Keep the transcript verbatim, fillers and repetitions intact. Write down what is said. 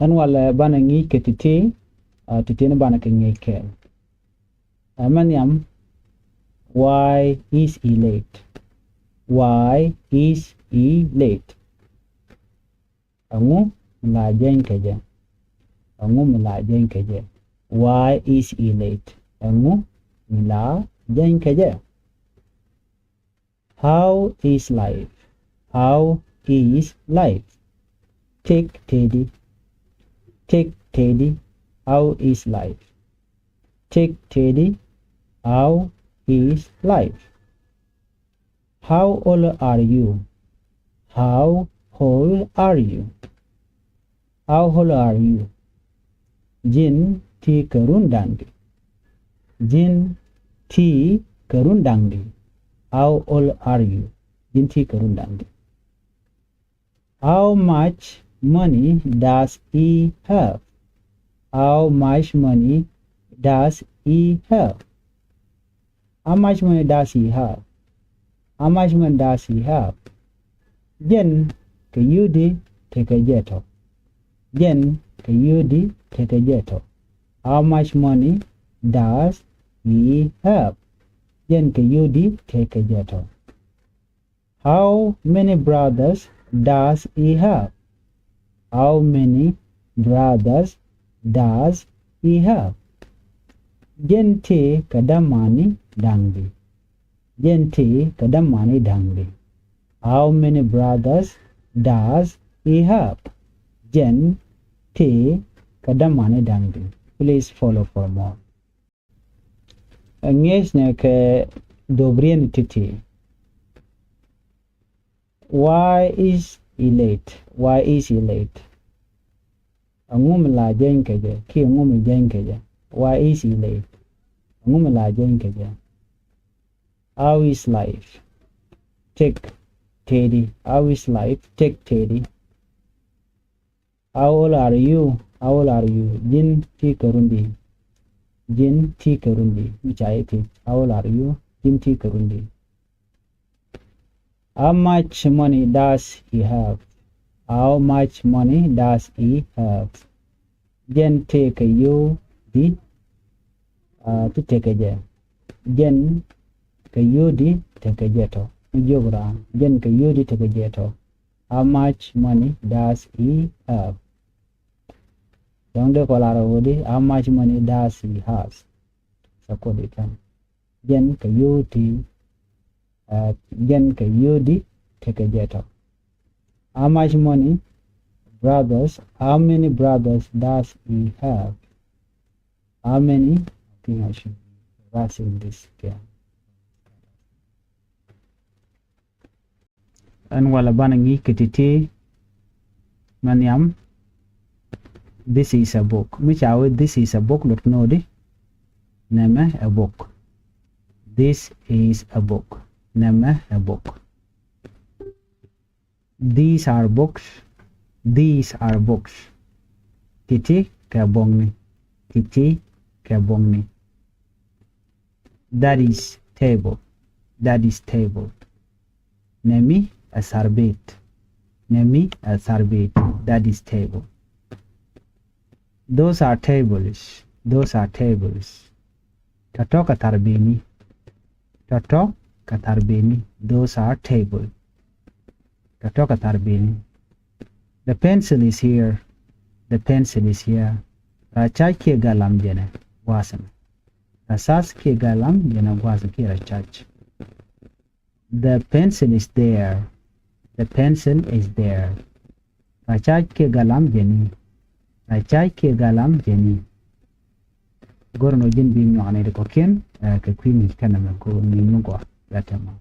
Ɛn walɛ banɛ ŋi̱i̱c kɛ ti̱ti̱, a, ti̱ti̱ ni banɛ kɛ ŋi̱i̱c kɛɛl. Ɛ mɛ nhiam, why is he late? Why is he late? Ɛŋu mi la jɛny kɛ jɛ? Ɛŋu mi la jɛny kɛ jɛ? Why is he late? Ɛŋu mi la jɛny kɛ jɛ? How is life? How is life? Tëk tëëdi. Tëk tëëdi. How is life? Tëk tëëdi. How is life? How old are you? How old are you? How old are you? Ji̱n ti kɛ run da̱ŋdi? Ji̱n ti kɛ run da̱ŋdi? How old are you? Ji̱n ti kɛ run da̱ŋdi? How much money does he have? How much money does he have? How much money does he have? How much money does he have? Jɛn kɛ yio̱w di tekɛ jɛ tɔ? Jɛn kɛ yio̱w di tekɛ jɛ tɔ? How much money does he have? Jɛn kɛ yio̱w di tekɛ jɛ tɔ? How many brothers does he have? How many brothers does he have? Jɛn tëë kɛ dämani da̱ŋdi? Jɛn tëë kɛ dämani da̱ŋdi? How many brothers does he have? Jɛn tëë kɛ dämani da̱ŋdi? Please follow for more. Ɛ ŋi̱eecnɛ kɛ duɔ̱ɔ̱p rieetni ti̱ti̱. Why is he late? Why is he late? Ɛŋu mi la jɛny kɛ jɛ kiɛ ɛŋu mi jɛny kɛ jɛ? Why is he late? Ɛŋu mi la jɛny kɛ jɛ? How is life? Tëk tëëdi. How is life? Tëk tëëdi. How old are you? How old are you? Ji̱n ti kɛ run di? Ji̱n ti kɛ run di? Mi ca i̱ ti. How old are you? Ji̱n ti kɛ run di? How much money does he have? How much money does he have? Jɛn tëë kɛ yio̱w di, a, ti tekɛ jɛ? Jɛn kɛ yio̱w di tekɛ jɛ tɔ? Mi jiök raan, jɛn kɛ yio̱w di tekɛ jɛ tɔ? How much money does he have? Dɔ̱ŋ dee kɔ lar ɛ ɣöö di, how much money does he has? Sɛ kuɔt i̱ kɛn. Jɛn kɛ yio̱w ti, a, jɛn kɛ yio̱w di tekɛ jɛ tɔ? How much money brothers, how many brothers does he have? How many? I think I should be reversing this again. Ɛn walɛ banɛ ŋi̱i̱c kɛ ti̱ti̱. Mɛ nhiam, this is a book. Mi ca wee this is a book, lot no̱o̱di. Nɛmɛ ɛ book. This is a book. Nɛmɛ ɛ book. These are books. These are books. Ti̱ti̱ kɛ buɔ̱kni. Ti̱ti̱ kɛ buɔ̱kni. That is table. That is table. Nɛmi ɛ tharbet. Nɛmi ɛ tharbet. That is table. Those are tables. Those are tables. Tɔ̱tɔ̱ kɛ tharbeni. Tɔ̱tɔ̱ kɛ tharbeni. Those are table. Tɔ̱tɔ̱ kɛ tharbeni. The pencil is here. The pencil is here. Racac kiɛ galam jɛnɛ gua̱a̱th ɛmɛ. Racac kiɛ galam jɛnɛ gua̱a̱th kiɛ racac. The pencil is there. The pencil is there. Racac kiɛ galam jɛni. Racac kiɛ galam jɛni. Go̱r nɔ ji̱n bi nyuakni di kɔ̱kiɛn, ɛ, kɛ kui̱ ŋi̱i̱c kɛnɛ mɛ ko ŋi̱i̱c mi gɔaa. Latɛmɔ.